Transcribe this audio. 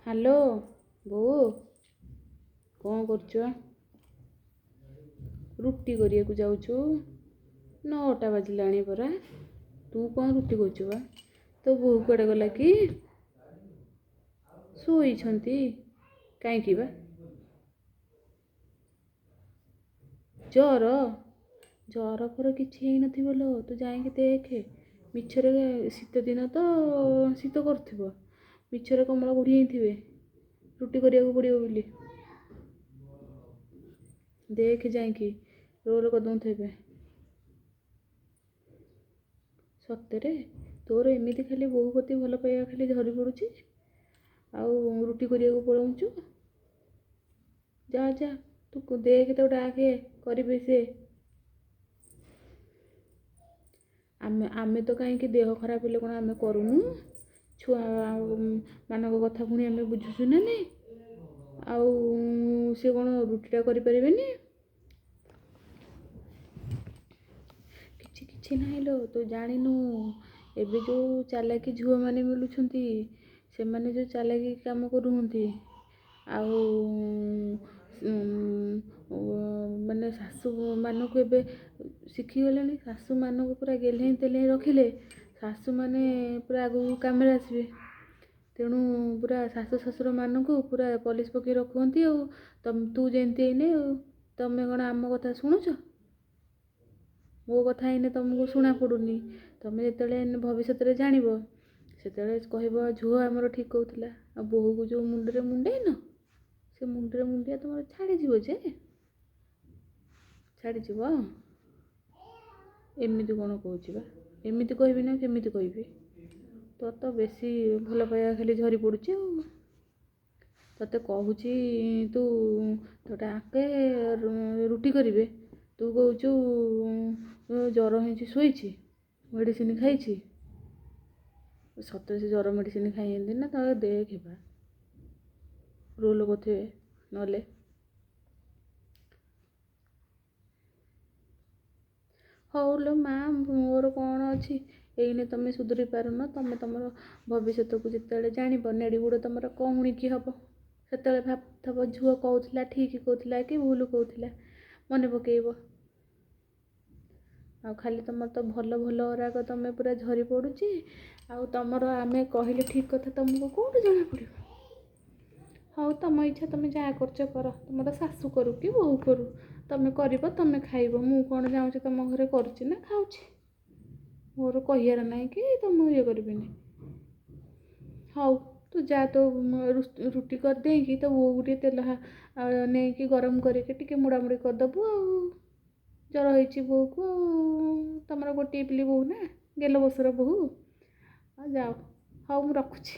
Hello ବୋଉ, କ'ଣ କରୁଛ? ରୁଟି କରିବାକୁ ଯାଉଛୁ? 9ଟା ବାଜିଲାଣି ପରା, ତୁ କ'ଣ ରୁଟି କରୁଛୁ ବା? ତୋ ବୋଉ କୁଆଡ଼େ ଗଲା କି? ଶୋଇଛନ୍ତି କାହିଁକି ବା? ଜର ଜର ଫର କିଛି ହେଇନଥିବ ଲୋ, ତୁ ଯାଇକି ଦେଖେ। ମିଛରେ ଶୀତ ଦିନ ତ ଶୀତ କରୁଥିବ, ମିଛରେ କମଳ ଘୋଡ଼ି ହେଇଥିବେ ରୁଟି କରିବାକୁ ପଡ଼ିବ ବୋଲି। ଦେଖେ ଯାଇକି, ରୋଲ କରିଦେଉଥିବେ। ସତରେ ତୋର ଏମିତି ଖାଲି ବୋହୂ ପ୍ରତି ଭଲ ପାଇବା ଖାଲି ଝରି ପଡ଼ୁଛି, ଆଉ ରୁଟି କରିବାକୁ ପଳଉଛୁ। ଯା ଯା, ତୁ ଦେଖେ, ତାକୁ ଡାକେ, କରିବେ ସେ। ଆମେ ତ କାହିଁକି ଦେହ ଖରାପ ହେଲେ କ'ଣ ଆମେ କରୁନୁ? ଛୁଆ ମାନଙ୍କ କଥା ପୁଣି ଆମେ ବୁଝୁଛୁ ନା ନାହିଁ? ଆଉ ସେ କ'ଣ ରୁଟିଟା କରିପାରିବେନି? କିଛି କିଛି ନାହିଁ ଲୋ, ତୁ ଜାଣିନୁ। ଏବେ ଯେଉଁ ଚାଲାକି ଝିଅମାନେ ମିଳୁଛନ୍ତି, ସେମାନେ ଯେଉଁ ଚାଲାକି କାମ କରୁଛନ୍ତି, ଆଉ ମାନେ ଶାଶୁମାନଙ୍କୁ ଏବେ ଶିଖିଗଲେଣି। ଶାଶୁମାନଙ୍କୁ ପୁରା ଗେହ୍ଲେଇ ତେଲେଇ ରଖିଲେ ଶାଶୁମାନେ ପୁରା ଆଗକୁ କାମରେ ଆସିବେ। ତେଣୁ ପୁରା ଶାଶୁ ଶ୍ୱଶୁରମାନଙ୍କୁ ପୁରା ପଲିସ୍ ପକେଇ ରଖନ୍ତି। ଆଉ ତୁ ଯେମିତି ଏଇନେ, ଆଉ ତମେ କ'ଣ ଆମ କଥା ଶୁଣୁଛ? ମୋ କଥା ଏଇନେ ତମକୁ ଶୁଣା ପଡ଼ୁନି। ତମେ ଯେତେବେଳେ ଭବିଷ୍ୟତରେ ଜାଣିବ, ସେତେବେଳେ କହିବ ଝୁଅ ଆମର ଠିକ୍ କହୁଥିଲା। ଆଉ ବୋହୂକୁ ଯେଉଁ ମୁଣ୍ଡରେ ମୁଣ୍ଡେଇନ, ସେ ମୁଣ୍ଡରେ ମୁଣ୍ଡିଆ ତୁମର ଛାଡ଼ିଯିବ ଯେ, ଛାଡ଼ିଯିବ। ଏମିତି କ'ଣ କହୁଛି ବା? ଏମିତି କହିବି ନା କେମିତି କହିବି? ତୋର ତ ବେଶୀ ଭଲ ପାଇବା ଖାଲି ଝରି ପଡ଼ୁଛି। ଆଉ ତୋତେ କହୁଛି ତୁ ତୋ ଡାକେ ରୁଟି କରିବେ, ତୁ କହୁଛୁ ଜ୍ୱର ହେଇଛି, ଶୋଇଛି, ମେଡ଼ିସିନ ଖାଇଛି। ସତରେ ସେ ଜ୍ୱର ମେଡ଼ିସିନ ଖାଇଛନ୍ତି ନା? ତାକୁ ଦେଖେ ବା, ରୋଲ କରୁଥିବେ ନହେଲେ। ହଉ ଲୋ ମା, ମୋର କ'ଣ ଅଛି? ଏଇନେ ତମେ ସୁଧୁରି ପାରୁନ। ତମେ ତମର ଭବିଷ୍ୟତକୁ ଯେତେବେଳେ ଜାଣିବ, ନେଡ଼ି ଗୁଡ଼ ତମର କହୁଣିକି ହବ, ସେତେବେଳେ ଭାବୁଥିବ ଝୁଅ କହୁଥିଲା ଠିକ୍ କହୁଥିଲା କି ଭୁଲ କହୁଥିଲା, ମନେ ପକେଇବ। ଆଉ ଖାଲି ତମର ତ ଭଲ ଭଲ ଗୁରାକ ତମେ ପୁରା ଝରି ପଡ଼ୁଛି। ଆଉ ତମର ଆମେ କହିଲେ ଠିକ୍ କଥା ତମକୁ କେଉଁଠୁ ଜଣାପଡ଼ିବ? ହଉ, ତମ ଇଚ୍ଛା, ତମେ ଯାହା କରୁଛ କର। ତମର ଶାଶୁ କରୁ କି ବୋହୂ କରୁ, ତମେ କରିବ, ତମେ ଖାଇବ। ମୁଁ କ'ଣ ଯାଉଛି ତମ ଘରେ କରୁଛି ନା ଖାଉଛି? ମୋର କହିବାର ନାହିଁ କି ତମ ଇଏ କରିବିନି। ହଉ, ତୁ ଯା, ତୋ ରୁଟି କରିଦେଇକି ତୋ ବୋଉକୁ ଟିକେ ତେଲ ନେଇକି ଗରମ କରିକି ଟିକେ ମୋଡ଼ାମୋଡ଼ି କରିଦେବୁ। ଆଉ ଜ୍ୱର ହେଇଛି ବୋଉକୁ, ଆଉ ତମର ଗୋଟିଏ ପିଲି ବୋହୂ ନା, ଗେଲ ବସର ବୋହୂ। ଆଉ ଯାଅ। ହଉ, ମୁଁ ରଖୁଛି।